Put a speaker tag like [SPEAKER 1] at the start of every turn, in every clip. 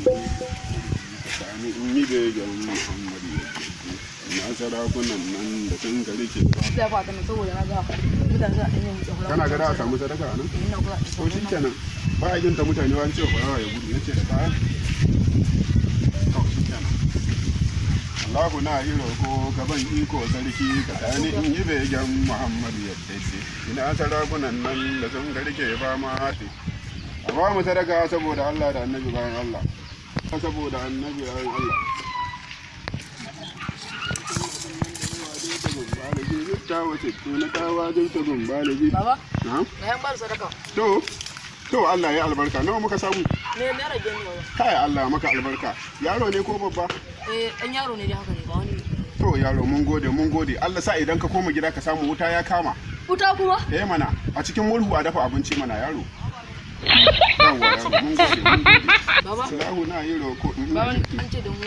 [SPEAKER 1] Ka sani in yi begen Muhammadu yadda na sarakunan nan da sun ka rike ba.
[SPEAKER 2] Zai fata ne saboda na ga mutane suna ɗan yin wuce.
[SPEAKER 1] Kana ga da a samu sadaka a nan?
[SPEAKER 2] Ina kula.
[SPEAKER 1] To shi kenan, ba a ginta mutane wani cewa barawa ya gudu yace da kayan. To shi kenan. Allahu na yi roko ka ban iko sarki, ka sani in yi begen Muhammadu yadda ina sarakunan nan da sun ka rike ba ma a ba mu sadaka saboda Allah da Annabi bayan Allah, saboda Annabi bayan Allah.
[SPEAKER 2] Baba,
[SPEAKER 1] Na'am.
[SPEAKER 2] na yan ba da sadaka.
[SPEAKER 1] To, to, Allah ya albarka. Nawa muka samu?
[SPEAKER 2] Ne naira 5 ne, baba.
[SPEAKER 1] Kai, Allah maka albarka. Yaro ne ko babba?
[SPEAKER 2] Eh, ɗan yaro ne dai haka ne, ba wani.
[SPEAKER 1] To yaro, mun gode, mun gode. Allah sa idan ka koma gida ka samu wuta ya kama.
[SPEAKER 2] Wuta kuma?
[SPEAKER 1] Eh mana, a cikin murhu a dafa abinci mana, yaro. Yawwa yaro, mun gode, mun gode.
[SPEAKER 2] Baba,
[SPEAKER 1] Salahu na yi roko.
[SPEAKER 2] baba, an ce da mu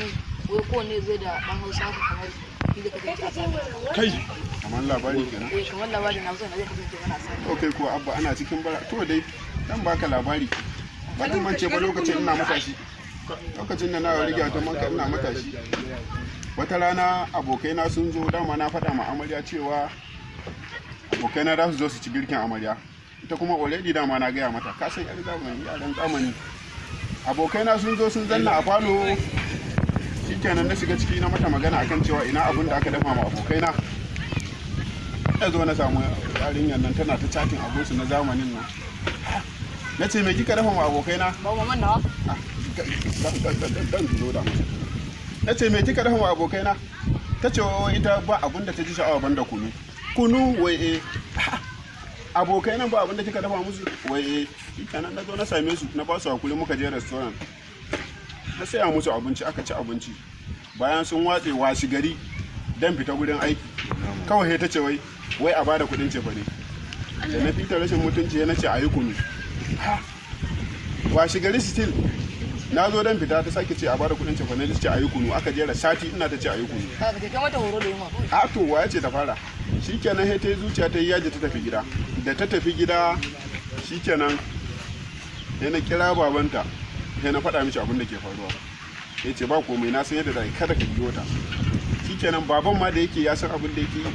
[SPEAKER 2] wai kowanne zai da ɗan Hausa haka kamar ni da kasance a sami.
[SPEAKER 1] Kai, kamar labari kenan.
[SPEAKER 2] Eh, kamar labari na Hausa na zai kasance mana a sami.
[SPEAKER 1] To kai kuwa abba, ana cikin bara. To dai, dan baka labari. Ba dan mance ba lokacin ina matashi. Lokacin da na riga ta manka ina matashi. Wata rana abokaina sun zo, dama na faɗa ma amarya cewa abokaina za su zo su ci girkin amarya. Ita kuma already dama na gaya mata, ka san yar zamani, yaran zamani. Abokaina sun zo sun zanna a falo. Shikenan na shiga ciki na mata magana akan cewa ina abin da aka dafa ma abokaina. Na zo na samu yarinyar nan tana ta chatting abinsu na zamanin nan. Na ce, "Me kika dafa ma abokaina?"
[SPEAKER 2] Baba, maman nawa?
[SPEAKER 1] Ah, dan zo da masa. Na ce, "Me kika dafa ma abokaina?" Ta ce wai ita ba abin da ta ji sha'awa banda kunu. Kunu wai? Eh. Abokai nan ba abin da kika dafa musu? Wai eh. Shikenan na zo na same su, na ba su hakuri, muka je restaurant. Na saya musu abinci, aka ci abinci. Bayan sun watse, washi gari dan fita gurin aiki. Kawai sai ta ce wai wai a bada kuɗin cefane. Da na fita rashin mutunci na ce a yi kunu. Ha! Washi gari still na zo dan fita, ta sake ce a bada kuɗin cefane, ta ce a yi kunu. Aka jera sati ina ta ce a yi kunu.
[SPEAKER 2] Kaga kai mata horo da yunwa kawai.
[SPEAKER 1] A to, waye ce ta fara? Shikenan sai ta yi zuciya, ta yi yaji, ta tafi gida. Da ta tafi gida, shikenan sai na kira babanta, sai na faɗa mishi abin da ke faruwa. Ya ce ba komai, na san yadda za a yi, kada ka biyo ta. Shikenan baban ma da yake ya san abin da yake yi,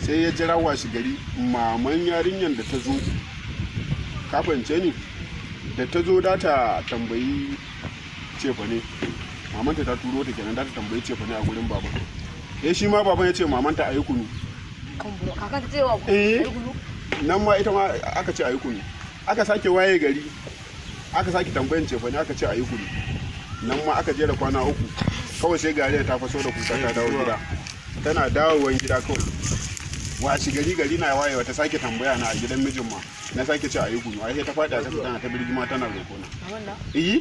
[SPEAKER 1] sai ya jira washi gari maman yarinyar da ta zo, ka fahimce ni, da ta zo da ta tambayi cefane, mamanta ta turo ta kenan, da ta tambayi cefane a gurin baban. Eh, shi ma baban ya ce mamanta a yi kunu.
[SPEAKER 2] Kan buro. Kakan ta cewa
[SPEAKER 1] Eh.
[SPEAKER 2] ayi kunu.
[SPEAKER 1] Nan ma ita ma aka ce a yi kunu. Aka sake waye gari, aka sake tambayan cefane, aka ce a yi kunu. Nan ma aka jera kwana 3, kawai sai gari ta faso da kuka ta dawo gida. Tana dawowan gida kawai, washi gari, gari na wayewa, ta sake tambaya na a gidan mijin ma, na sake ce a yi kunu. Ai sai ta faɗi a saka tana ta birgima tana roƙo na.
[SPEAKER 2] Maman na?
[SPEAKER 1] Eh,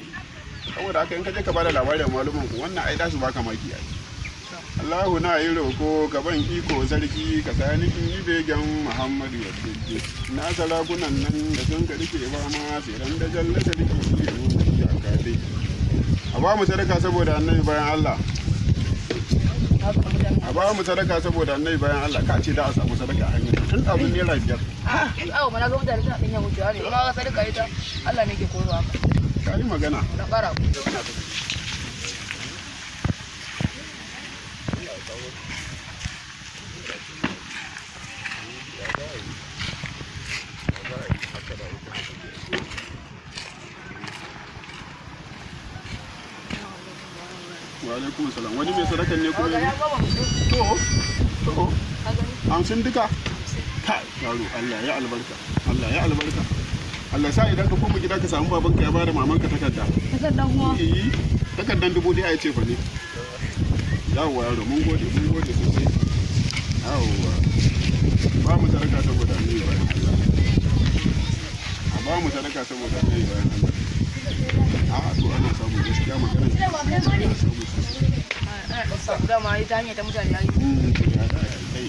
[SPEAKER 1] saboda haka in ka je ka bada labarin malumin ku wannan, ai da su baka maki ai. Allahu na yi roko ka ban iko sarki, ka sani in yi begen Muhammadu yadda na sarakunan nan da sun ka rike ba ma sai ran da jalla sarki ya ka dai. A ba mu sadaka saboda Annabi bayan Allah.
[SPEAKER 2] Haka mutane.
[SPEAKER 1] A ba mu sadaka saboda Annabi bayan Allah. Ka ce da a samu sadaka a hanyar tun ɗazun ₦5.
[SPEAKER 2] Awo, mana ga mutane suna ɗan yin wucewa ne. Kuma ga sadaka ita Allah ne ke koro haka.
[SPEAKER 1] Ka yi magana.
[SPEAKER 2] Na ƙara.
[SPEAKER 1] Wa alaikum salam. Wani mai sadakan ne kuma
[SPEAKER 2] Ga ya
[SPEAKER 1] yanzu?
[SPEAKER 2] baba mutum.
[SPEAKER 1] To to.
[SPEAKER 2] Ka gani?
[SPEAKER 1] 50 duka. Kai yaro, Allah ya albarka, Allah ya albarka. Allah sa idan ka koma gida ka samu babanka ya bada mamanka takarda.
[SPEAKER 2] Takardar kuma.
[SPEAKER 1] Eh, takardan 1000 ya ce fa ne. Yawwa yaro, mun gode, mun gode sosai. Yawwa, ba mu sadaka saboda Annabi bayan Allah. A ba mu sadaka saboda Annabi bayan Allah. A to, ana samu gaskiya, magana ana samu sosai.
[SPEAKER 2] Ana ɗan samu dama ita hanyar ta mutane ya yi.
[SPEAKER 1] To ya za a yi kai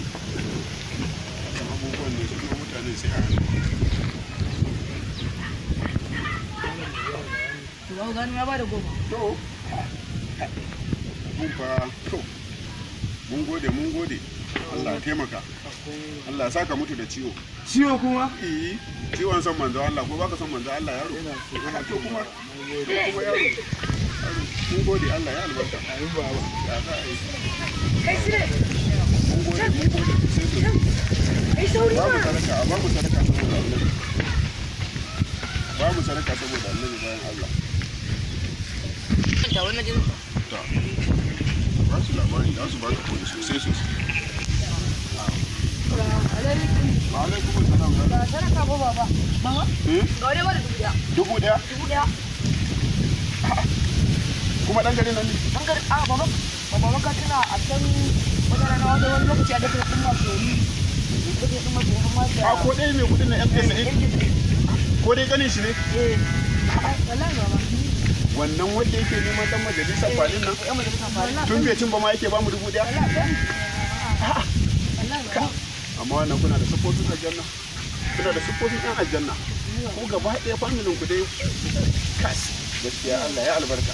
[SPEAKER 1] kan abubuwan ne su kuma mutane sai a hankali.
[SPEAKER 2] To ba gani ya bada 10.
[SPEAKER 1] To mun fa, to mun gode, mun gode. Allah ya taimaka, Allah ya saka mutu da ciwo.
[SPEAKER 3] Ciwo kuma?
[SPEAKER 1] Eh, ciwon son manzo Allah. Ko baka son manzo Allah, yaro?
[SPEAKER 3] Ina so, ina
[SPEAKER 1] To
[SPEAKER 3] so.
[SPEAKER 1] kuma
[SPEAKER 3] Mun gode.
[SPEAKER 1] to kuma yaro. Mun gode, Allah ya albarka.
[SPEAKER 3] Amin baba.
[SPEAKER 1] Ya za a yi?
[SPEAKER 2] Kai sire.
[SPEAKER 1] Mun gode, mun gode sosai sosai.
[SPEAKER 2] Kai sauri
[SPEAKER 1] Babu
[SPEAKER 2] ma.
[SPEAKER 1] sadaka, a babu sadaka saboda Annabi. Babu sadaka saboda Annabi, bayan Allah.
[SPEAKER 2] Da wannan jinin.
[SPEAKER 1] Ta ba su labari, za su baka kuɗi sosai sosai. Wa alaikum assalam.
[SPEAKER 2] Ba sadaka ba, baba. Baba.
[SPEAKER 1] Hmm?
[SPEAKER 2] Ga wani ba da 1000.
[SPEAKER 1] 1000?
[SPEAKER 2] 1000.
[SPEAKER 1] Kuma dan garin nan ne?
[SPEAKER 2] An ga a baba. Baba, ka tuna a can wata rana, wata wani lokaci a daka din masu yori. Daka din masu yori masu.
[SPEAKER 1] A ko ɗaya mai kuɗin na MSA, ko dai ganin shi ne?
[SPEAKER 2] Eh. Wallahi, baba.
[SPEAKER 1] Wannan wanda yake neman dan majalisar kwalin nan?
[SPEAKER 2] Yan majalisar kwalin.
[SPEAKER 1] Tun bai cin ba ma yake ba mu 1000.
[SPEAKER 2] Wallahi, baba.
[SPEAKER 1] Amma wannan kuna da siffofin aljanna, kuna da siffofin ɗan aljanna ko gaba ɗaya familin ku dai. Kai, gaskiya Allah ya albarka,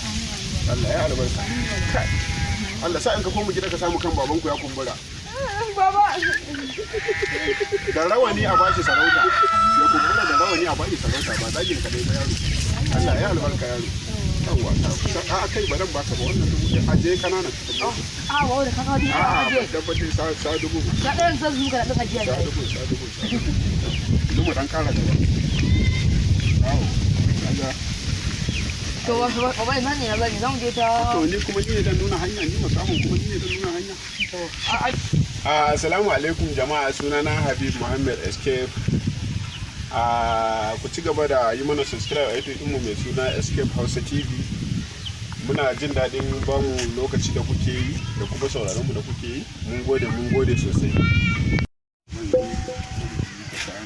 [SPEAKER 1] Allah ya albarka. Kai, Allah sa in ka koma gida ka samu kan babanku ya kumbura
[SPEAKER 2] Baba.
[SPEAKER 1] da rawani, a bashi sarauta. Ya kumbura da rawani, a bashi sarauta, ba zagin ka dai ba, yaro. Allah ya albarka, yaro. Yawwa, a kai, ba dan baka ba wannan 1000. Aje kananan.
[SPEAKER 2] A baba, da kaka dubu
[SPEAKER 1] A'a,
[SPEAKER 2] ajiye.
[SPEAKER 1] ban tabbatar sa dubu.
[SPEAKER 2] Ka ɗayan zan zuka da ɗan ajiya
[SPEAKER 1] Sa
[SPEAKER 2] ne.
[SPEAKER 1] dubu, sa dubu, sa dubu. Yanzu mu dan kara gaba. Awo, kaga.
[SPEAKER 2] To baba, ina ne ya zani za mu je ta.
[SPEAKER 1] To ni kuma ni ne dan nuna hanya, ni makamun kuma ni ne dan nuna hanya.
[SPEAKER 2] To a
[SPEAKER 1] Assalamu alaikum jama'a, sunana Habib Muhammad Escape. Ku ci gaba da yi mana subscribe a YouTube ɗinmu mai suna Escape Hausa TV. Muna jin daɗin bamu lokaci da kuke yi da kuma sauraron mu da kuke yi. Mun gode, mun gode sosai.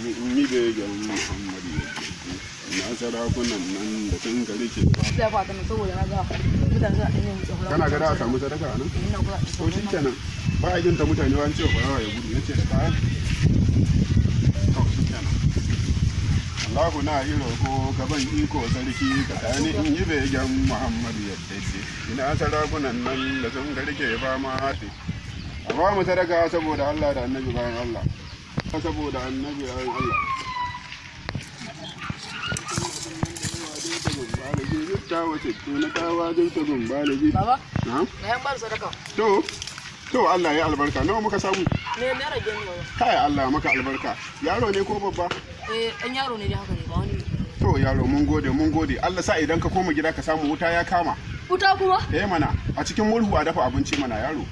[SPEAKER 1] In yi begen Muhammadu na sarakunan nan da sun gari ke ba.
[SPEAKER 2] Sai fa ta saboda na ga mutane suna ɗan yin tsoron.
[SPEAKER 1] Kana ga da a samu sadaka a nan?
[SPEAKER 2] Ina kula.
[SPEAKER 1] To shi kenan. Ba a ginta mutane wani cewa barawa ya gudu, yace da kayan. To shi kenan. Allahu na yi roko ka ban iko sarki, ka sani in yi begen Muhammadu yadda ce. Ina sarakunan nan da sun garke ba ma haɗe. A ba mu sadaka saboda Allah da Annabi, bayan Allah. Saboda Annabi, bayan Allah.
[SPEAKER 2] Baba,
[SPEAKER 1] Na'am.
[SPEAKER 2] na yan bar sadaka.
[SPEAKER 1] To, to, Allah ya albarka. Nawa muka samu?
[SPEAKER 2] Ne ne rage ni, baba.
[SPEAKER 1] Kai, Allah maka albarka. Yaro ne ko babba?
[SPEAKER 2] Eh, ɗan yaro ne dai, haka ne, ba wani.
[SPEAKER 1] To yaro, mun gode, mun gode. Allah sa idan ka koma gida ka samu wuta ya kama.
[SPEAKER 2] Wuta kuma?
[SPEAKER 1] Eh mana, a cikin murhu a dafa abinci mana, yaro.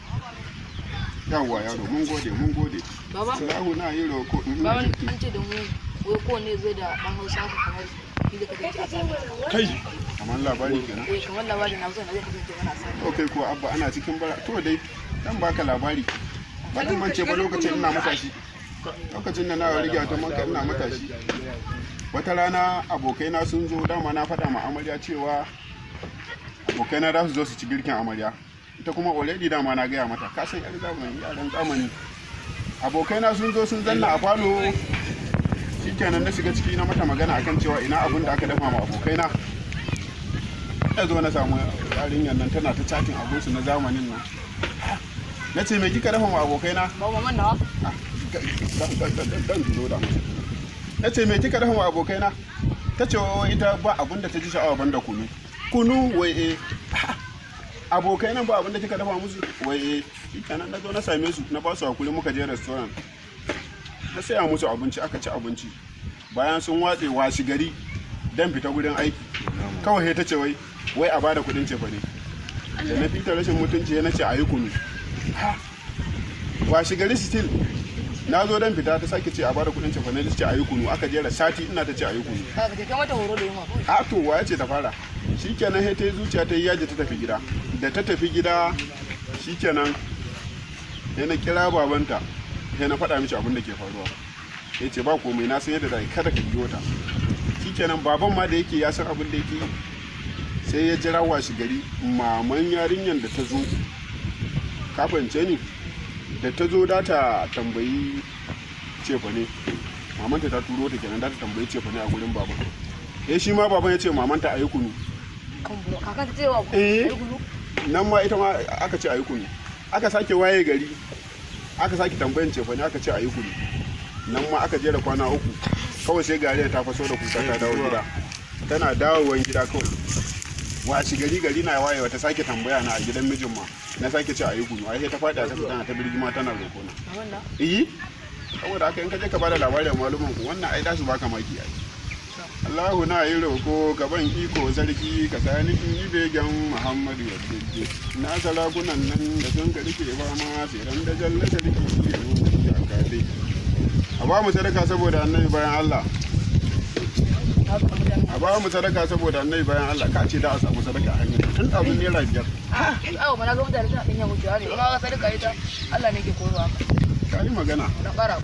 [SPEAKER 1] Yawwa yaro, mun gode, mun gode.
[SPEAKER 2] Baba,
[SPEAKER 1] Salahu na yi roko.
[SPEAKER 2] baba, an ce da mu wai kowanne zai da ɗan Hausa haka kamar ni da kasance a sami.
[SPEAKER 1] Kai, kamar labari kenan.
[SPEAKER 2] Eh, kamar labari na Hausa na zai kasance mana a sami.
[SPEAKER 1] To kai ko abba ana cikin bara. To dai, dan baka labari. Ba zan mance ba lokacin ina matashi. Lokacin da na riga ta manka ina matashi. Wata rana abokaina sun zo, dama na faɗa ma amarya cewa abokaina za su zo su ci girkin amarya. Ita kuma already dama na gaya mata, ka san yar zamani, yaran zamani. Abokaina sun zo sun zanna a falo, shikenan na shiga ciki na mata magana akan cewa ina abin da aka dafa ma abokaina. Na zo na samu yarinyar nan tana ta chatting abinsu na zamanin nan. Na ce, me kika dafa ma abokaina?
[SPEAKER 2] Baba, man nawa?
[SPEAKER 1] Ah, dan zo da musu. Na ce, me kika dafa ma abokaina? Ta ce wai ita ba abin da ta ji sha'awa banda kunu. Kunu? Wai eh. Abokai nan ba abin da kika dafa musu? Wai eh. Shikenan na zo na same su, na ba su hakuri, muka je restaurant. Na saya musu abinci, aka ci abinci. Bayan sun watse, washi gari dan fita gurin aiki. Kawai sai ta ce wai wai a bada kuɗin cefane. Da na fita rashin mutunci na ce a yi kunu. Washi gari still na zo dan fita, ta sake ce a bada kuɗin cefane, ta ce a yi kunu. Aka jera sati ina ta ce a yi kunu.
[SPEAKER 2] Ka ka kai mata horo da yunwa kawai.
[SPEAKER 1] A to waye ce ta fara? Shikenan sai ta yi zuciya, ta yi yaji, ta tafi gida. Da ta tafi gida, shikenan sai na kira babanta, sai na faɗa mishi abin da ke faruwa. Ya ce ba komai, na san yadda za a yi, kada ka biyo ta. Shikenan baban ma da yake ya san abin da yake yi, sai ya jira washi gari maman yarinyar da ta zo, ka fahimce ni, da ta zo da ta tambayi cefane, mamanta ta turo ta kenan, da ta tambayi cefane a gurin baban. Eh, shi ma baban ya ce mamanta a yi kunu.
[SPEAKER 2] Kan buro. Kaka ta ce wa
[SPEAKER 1] Eh.
[SPEAKER 2] ayi kunu.
[SPEAKER 1] Nan ma ita ma aka ce a yi kunu. Aka sake waye gari, aka sake tambayan cefane, aka ce a yi kunu. Nan ma aka jera kwana 3, kawai sai gariya ta faso da kuka ta dawo gida. Tana dawowan gida kawai Washi gari gari na wayewa ta sake tambaya na a gidan mijin ma. Na sake ce a yi kunu. Ai sai ta faɗi a kasa tana ta birgima tana roƙo na.
[SPEAKER 2] Maman na?
[SPEAKER 1] Iyi, saboda haka in ka je ka bada labarin malumin ku wannan ai da su baka maki ai. Allahu na yi roko gaban iko sarki ka sani in yi begen Muhammadu ya didde. Na sarakunan nan da sun ka rike ba ma ran da jalla sarki ya zo ya kafe. A ba mu sadaka saboda annabi bayan Allah.
[SPEAKER 2] Na ga mutane.
[SPEAKER 1] A ba mu sadaka saboda annabi bayan Allah, ka ce da a samu sadaka a hanyar tun ɗazun ₦5.
[SPEAKER 2] Awo ma na ga mutane suna ɗan yin wucewa ne. Kuma ga sadaka ita Allah ne ke korowa haka.
[SPEAKER 1] Ka yi magana.
[SPEAKER 2] Na ƙara.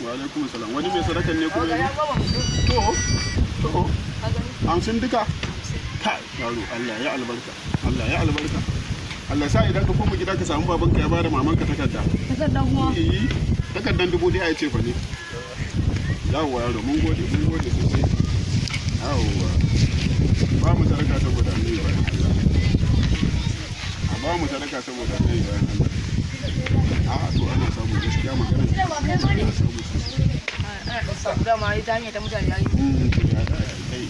[SPEAKER 1] Wa alaikum salam. Wani mai sadakan ne kuma
[SPEAKER 2] Ga
[SPEAKER 1] yanzu?
[SPEAKER 2] ya gama mutum.
[SPEAKER 1] To, to.
[SPEAKER 2] Ka gani?
[SPEAKER 1] 50 duka? Kai yaro, Allah ya albarka, Allah ya albarka, Allah sa idan ka koma gida ka samu babanka ya bada mamanka takarda.
[SPEAKER 2] Takarda kuma.
[SPEAKER 1] Eh, takardan 1000 ya ce fa ne. Yawwa yaro, mun gode, mun gode sosai. Yawwa, ba mu sadaka saboda annabi bayan Allah. A ba mu sadaka saboda annabi bayan Allah. A to ana samu gaskiya, magana ana samu sosai.
[SPEAKER 2] Ana ɗan samu dama ita hanya ta mutane ya yi.
[SPEAKER 1] To ya za a yi kai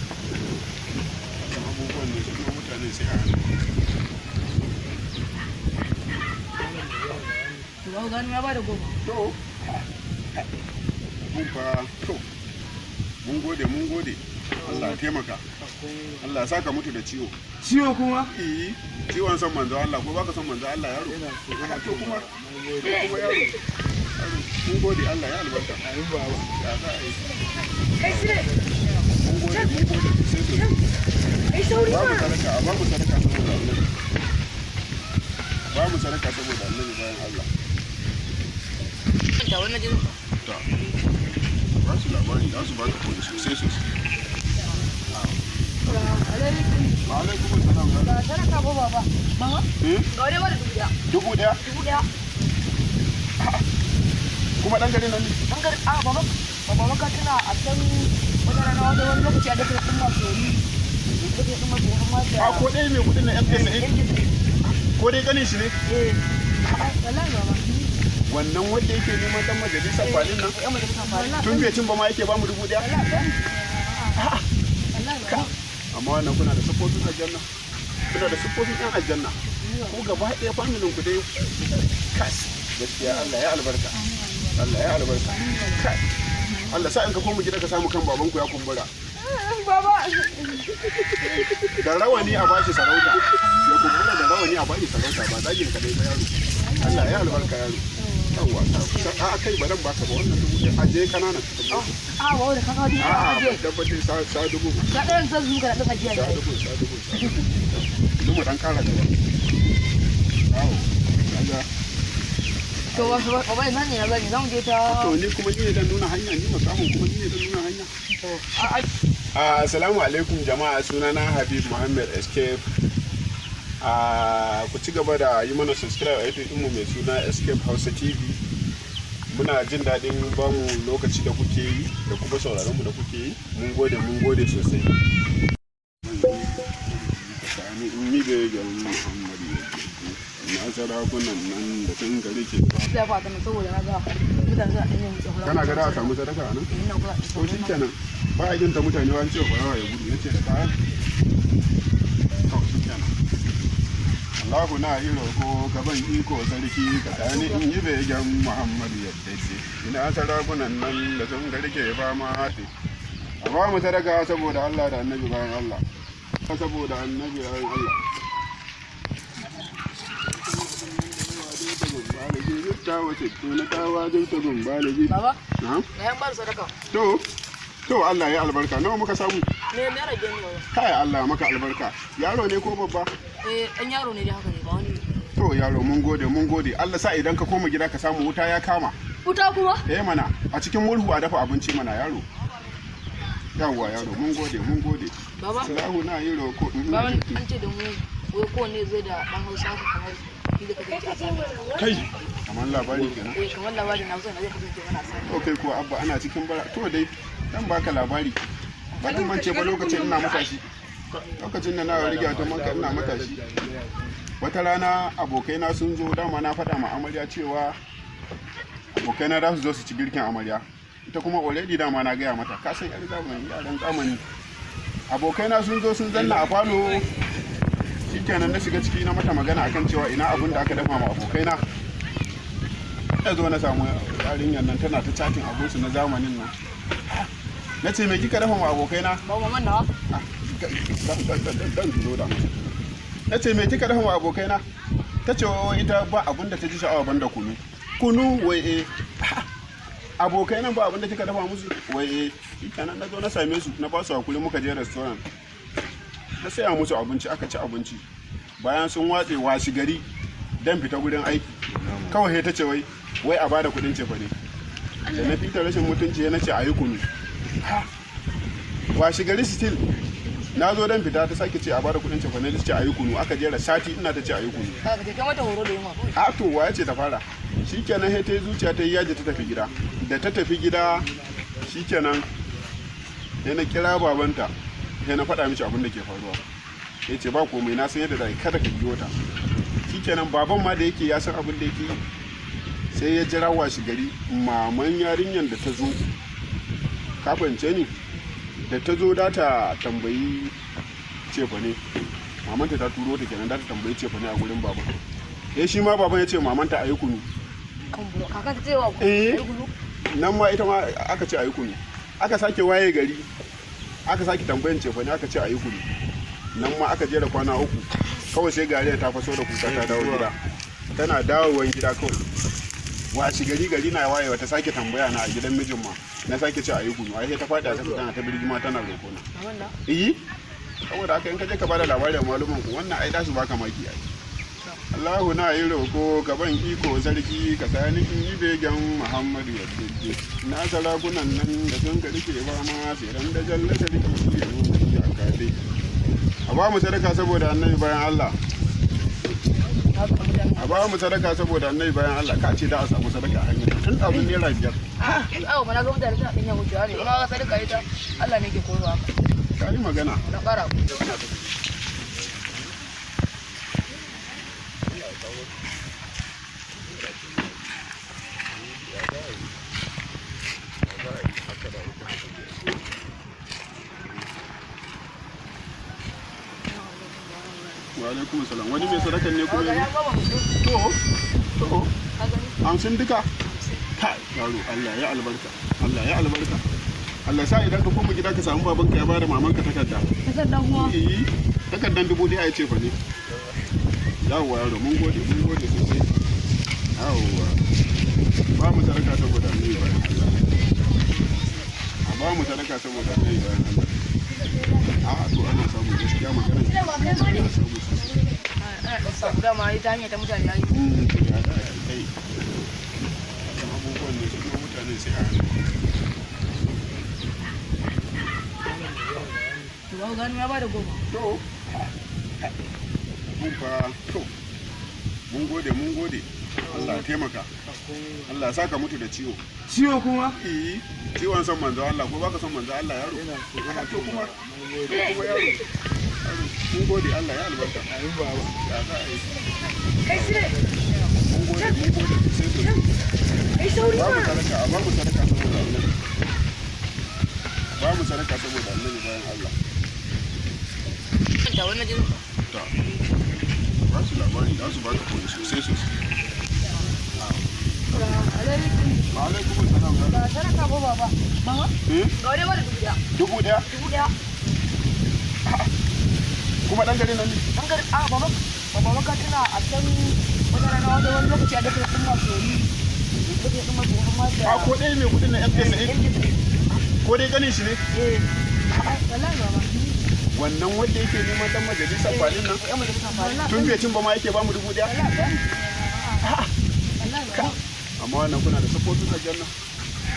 [SPEAKER 1] wannan abubuwan ne su kuma mutane sai a hankali.
[SPEAKER 2] To ba gani ya bada 10.
[SPEAKER 1] To, mun fa, to, mun gode, mun gode. Allah ya taimaka. Allah ya saka mutu da ciwo.
[SPEAKER 3] Ciwo kuma?
[SPEAKER 1] Eh, ciwon son manzo Allah, ko baka son manzo Allah yaro?
[SPEAKER 3] Ina so, ina
[SPEAKER 1] Ah, to
[SPEAKER 3] so.
[SPEAKER 1] kuma,
[SPEAKER 3] Na
[SPEAKER 1] to
[SPEAKER 3] gode.
[SPEAKER 1] kuma yaro. Yaro, mun gode, Allah ya albarka.
[SPEAKER 3] Amin baba.
[SPEAKER 1] Ya za a yi.
[SPEAKER 2] Kai sire.
[SPEAKER 1] Mun gode, mun gode sosai sosai.
[SPEAKER 2] Kai sauri
[SPEAKER 1] Babu
[SPEAKER 2] ma.
[SPEAKER 1] sadaka, babu sadaka saboda Annabi. Babu sadaka saboda Annabi bayan Allah.
[SPEAKER 2] Ta wannan jinin.
[SPEAKER 1] Ta. Ba su labari, za su baka kuɗi sosai sosai. Wa alaikum salam.
[SPEAKER 2] Ba sadaka ba baba. Mama?
[SPEAKER 1] Hmm?
[SPEAKER 2] Ga wani bada 1000.
[SPEAKER 1] 1000?
[SPEAKER 2] 1000.
[SPEAKER 1] Kuma ɗan garin nan ne?
[SPEAKER 2] An gar a baba baba ka tuna a can wata rana wata wani lokaci a daga ɗin masu lokacin ɗin masu amma da
[SPEAKER 1] A ko ɗaya mai kuɗin na MK Sa'id? Ko dai ganin shi ne?
[SPEAKER 2] Eh. Wallahi baba.
[SPEAKER 1] Wannan wanda yake neman ɗan majalisar kwalin nan?
[SPEAKER 2] Yan majalisar kwalin.
[SPEAKER 1] Tun bai cin ba ma yake ba mu 1000?
[SPEAKER 2] Wallahi baba.
[SPEAKER 1] Amma wannan kuna da siffofin aljanna. Kuna da siffofin ƴan aljanna. Ku gaba ɗaya familin ku dai kas. Gaskiya Allah ya albarka. Allah ya albarka. Kai. Allah sa in ka koma gida ka samu kan babanku ya kumbura.
[SPEAKER 2] Baba.
[SPEAKER 1] Da rawani a bashi sarauta. Ya kumbura da rawani a bashi sarauta, ba zagin ka dai ba yaro. Allah ya albarka yaro. Yawwa, a kai ba dan baka ba wannan 1000, aje kananan.
[SPEAKER 2] A ba wanda ka kawo dubu
[SPEAKER 1] A'a,
[SPEAKER 2] ajiye.
[SPEAKER 1] ban tabbatin sa dubu.
[SPEAKER 2] Ka ɗayan san zuka da ɗin ajiya
[SPEAKER 1] Sa
[SPEAKER 2] ne.
[SPEAKER 1] dubu, sa dubu, sa dubu. Mu dan kara gaba. Yawo. Kaga.
[SPEAKER 2] To wasu baba ina ne na zani zamu je ta.
[SPEAKER 1] To ni kuma ni ne dan nuna hanya, ni makahon kuma ni ne dan nuna hanya.
[SPEAKER 2] To a
[SPEAKER 1] Assalamu alaikum jama'a, sunana Habib Muhammad Escape. Ku ci gaba da yi mana subscribe a YouTube ɗinmu mai suna Escape Hausa TV. Muna jin daɗin bamu lokaci da kuke yi da kuma sauraron mu da kuke yi. Mun gode, mun gode sosai. In yi begen Muhammadu na sarakunan nan da sun gari ke ba.
[SPEAKER 2] ya fata ne saboda na ga mutane suna ɗan yin wuce.
[SPEAKER 1] Kana ga da a samu sadaka a nan?
[SPEAKER 2] Ina kula.
[SPEAKER 1] To shi kenan. Ba a jinta mutane wani cewa barawa ya gudu, yace da kayan. To shi kenan. Allahu na yi roko gaban iko sarki ka sani in yi begen Muhammadu yadda ce. Ina sarakunan nan da sun garke ba ma haɗe. A ba mu sadaka saboda Allah da annabi bayan Allah. Saboda annabi bayan Allah.
[SPEAKER 2] Baba,
[SPEAKER 1] Na'am.
[SPEAKER 2] na yan ba sadaka.
[SPEAKER 1] To, to Allah ya albarka. Nawa muka samu?
[SPEAKER 2] Me me rage ni baba?
[SPEAKER 1] Kai, Allah ya maka albarka. Yaro ne ko babba?
[SPEAKER 2] Eh, ɗan yaro ne dai haka ne ba wani.
[SPEAKER 1] To yaro, mun gode, mun gode. Allah sa idan ka koma gida ka samu wuta ya kama.
[SPEAKER 2] Wuta kuma?
[SPEAKER 1] Eh mana, a cikin murhu a dafa abinci mana yaro. Yawwa yaro, mun gode, mun gode.
[SPEAKER 2] Baba,
[SPEAKER 1] Salahu na yi roko.
[SPEAKER 2] baba an ce da mu wai kowanne zai da ɗan Hausa haka kamar shi da kasance a sami.
[SPEAKER 1] Kai, kamar labari kenan.
[SPEAKER 2] Eh, kamar labari na Hausa na zai kasance mana a sami.
[SPEAKER 1] To kai kuwa abba ana cikin bara. To dai, dan baka labari. Ba dan mance ba lokacin ina matashi. Lokacin da na riga ta manka ina matashi, wata rana abokaina sun zo. Dama na faɗa ma amarya cewa abokaina za su zo su ci girkin amarya. Ita kuma already dama na gaya mata, ka san yar zamani, yaran zamani. Abokaina sun zo sun zanna a falo. Shikenan, na shiga ciki na mata magana akan cewa ina abun da aka dafa ma abokaina. Na zo na samu yarinyar nan tana ta chatting abunsu na zamanin nan. Na ce, "Me kika dafa ma abokaina?"
[SPEAKER 2] Ba maman nawa.
[SPEAKER 1] Dan zo da masa. Na ce, "Me kika dafa wa abokaina?" Ta ce wai ita ba abun da ta ji sha'awa banda kunu. Kunu? Wai eh. Abokai nan ba abun da kika dafa musu? Wai eh. Shikenan, na zo na same su, na ba su hakuri, muka je restaurant, na saya musu abinci, aka ci abinci. Bayan sun watse, washi gari dan fita gurin aiki, kawai sai ta ce wai wai a bada kuɗin cefane. Da na fita rashin mutunci, na ce a yi kunu. Washi gari still na zo dan fita, ta sake ce a bada kuɗin cefane, ta ce a yi kunu. Aka jera sati ina ta ce a yi kunu.
[SPEAKER 2] Ka kai mata horo da yunwa.
[SPEAKER 1] A to, waye ce ta fara? Shikenan, sai ta yi zuciya, ta yi yaji, ta tafi gida. Da ta tafi gida, shikenan, sai na kira babanta, sai na faɗa mishi abin da ke faruwa. Ya ce ba komai, na san yadda za a yi, kada ka biyo ta. Shikenan, baban ma da yake ya san abin da yake yi, sai ya jira washi gari maman yarinyar da ta zo, ka fahimce ni, da ta zo da ta tambayi cefane. Mamanta ta turo ta kenan, da ta tambayi cefane a gurin baban. Ya shi ma baban ya ce mamanta a yi kunu.
[SPEAKER 2] Kan buro kakan ta cewa
[SPEAKER 1] Eh.
[SPEAKER 2] ayi kunu.
[SPEAKER 1] Nan ma ita ma aka ce a yi kunu. Aka sake waye gari, aka sake tambayan cefane, aka ce a yi kunu. Nan ma aka jera kwana 3. Kawai sai gariya ta faso da kuka ta dawo gida. Tana dawowan gida kawai, washi gari, gari na wayewa, ta sake tambaya na a gidan mijin ma, na sake ce a yi kunu. Ai sai ta faɗi a kasa tana ta birgima tana roƙo na.
[SPEAKER 2] Maman na.
[SPEAKER 1] Iyi, saboda haka in ka je ka bada labarin malumin ku wannan, ai da su baka maki. Ai Allahu na yi roko, ka ban iko sarki, ka sani in yi begen Muhammadu yadda na sarakunan nan da sun ka rike ba ma sai ran da jalla sarki ya zo a kafe a ba mu sadaka saboda Annabi, bayan Allah.
[SPEAKER 2] Na ga mutane.
[SPEAKER 1] A ba mu sadaka saboda Annabi, bayan Allah. Ka ce da a samu sadaka a hanyar tun ɗazun ₦5.
[SPEAKER 2] Awo, na ga mutane suna ɗanyen wucewa ne. Kuma ga sadaka ita Allah ne ke korowa.
[SPEAKER 1] Ka yi magana.
[SPEAKER 2] Na ƙara.
[SPEAKER 1] Wa alaikum salam. Wani mai sadakan ne kuma
[SPEAKER 2] Ga ya
[SPEAKER 1] yanzu?
[SPEAKER 2] ba mutum.
[SPEAKER 1] To to.
[SPEAKER 2] Ka gani?
[SPEAKER 1] 50 duka. Kai yaro, Allah ya albarka, Allah ya albarka. Allah sa idan ka koma gida ka samu babanka ya bada mamanka takarda.
[SPEAKER 2] Takardar kuma.
[SPEAKER 1] Eh, takardan 1000 ya ce fa ne. Yawwa yaro, mun gode, mun gode sosai. Yawwa, ba mu sadaka saboda Annabi, bayan Allah. A ba mu sadaka saboda Annabi, bayan Allah. A to, ana samu gaskiya, magana ana samu sosai.
[SPEAKER 2] Ana ɗan samu dama ita hanya ta mutane ya yi.
[SPEAKER 1] To ya za a yi kai wannan abubuwan ne su kuma mutane sai a hankali.
[SPEAKER 2] To ba gani ya bada 10.
[SPEAKER 1] To mun fa, to mun gode, mun gode. Allah ya taimaka, Allah ya saka mutu da ciwo.
[SPEAKER 3] Ciwo kuma?
[SPEAKER 1] Eh, ciwon son manzo Allah. Ko baka son manzo Allah, yaro?
[SPEAKER 3] Ina so, ina
[SPEAKER 1] Ah, to
[SPEAKER 3] so.
[SPEAKER 1] kuma
[SPEAKER 3] Mun gode.
[SPEAKER 1] To kuma yaro. Yaro, mun gode, Allah ya albarka.
[SPEAKER 3] Amin baba.
[SPEAKER 1] Ya za a yi?
[SPEAKER 2] Kai sire.
[SPEAKER 1] Mun gode, mun gode sosai sosai.
[SPEAKER 2] Kai sauri
[SPEAKER 1] Babu
[SPEAKER 2] ma.
[SPEAKER 1] sadaka, a babu sadaka saboda Annabi. Babu sadaka saboda Annabi, bayan Allah.
[SPEAKER 2] Da wannan jinin.
[SPEAKER 1] Ta ba su labari, za su baka kuɗi sosai sosai. Wa alaikum salam.
[SPEAKER 2] Ba sadaka ba baba. Mama.
[SPEAKER 1] Eh?
[SPEAKER 2] Ga wani bada 1000.
[SPEAKER 1] 1000?
[SPEAKER 2] 1000.
[SPEAKER 1] Kuma dan gari nan ne?
[SPEAKER 2] An gari a baba. Baba ka tuna a can wata rana wata wani lokaci a dafin ɗin masu lokacin ɗin masu ma da.
[SPEAKER 1] A ko ɗaya mai kuɗin na MK Sa'id, ko dai ganin shi ne?
[SPEAKER 2] Eh. Wallahi baba.
[SPEAKER 1] Wannan wanda yake neman dan majalisar kwalin nan?
[SPEAKER 2] Yan majalisar kwalin.
[SPEAKER 1] Tun bai cin ba ma yake ba mu 1000.
[SPEAKER 2] Wallahi baba.
[SPEAKER 1] Amma wannan kuna da siffofin aljanna,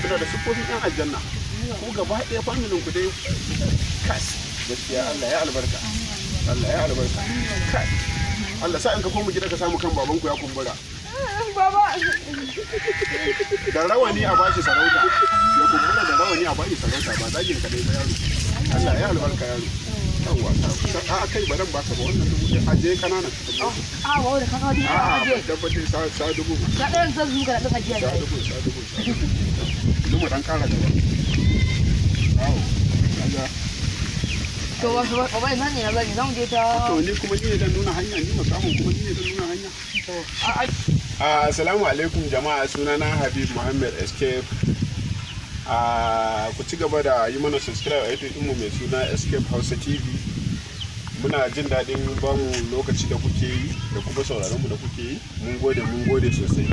[SPEAKER 1] kuna da siffofin yan aljanna ku gaba ɗaya, familin ku dai. Kas, gaskiya Allah ya albarka, Allah ya albarka. Kai, Allah sa in ka koma gida ka samu kan babanku ya kumbura
[SPEAKER 2] Baba.
[SPEAKER 1] da rawani, a bashi sarauta. Ya kumbura da rawani, a bashi sarauta, ba zagin ka dai ba yaro. Allah ya albarka yaro. Yawwa, a kai, ba dan baka ba wannan 1000, aje kananan.
[SPEAKER 2] A ba wanda ka kawo 1000
[SPEAKER 1] A'a,
[SPEAKER 2] aje.
[SPEAKER 1] ban tabbatar, sa dubu.
[SPEAKER 2] Ka ɗayan zan zuka da ɗan ajiya
[SPEAKER 1] Sa
[SPEAKER 2] ne.
[SPEAKER 1] dubu, sa dubu, sa dubu. Yanzu mu dan kara gaba. Awo, kaga.
[SPEAKER 2] To wasu baba, ina ne na zan za mu je ta?
[SPEAKER 1] To ni kuma ni ne dan nuna hanya, ni makamun kuma ni ne dan nuna hanya.
[SPEAKER 2] To a
[SPEAKER 1] Assalamu alaikum jama'a, sunana Habib Muhammad Escape. Ku ci gaba da yi mana subscribe a YouTube ɗinmu mai suna Escape Hausa TV. Muna jin daɗin bamu lokaci da kuke yi da kuma sauraron mu da kuke yi. Mun gode, mun gode sosai.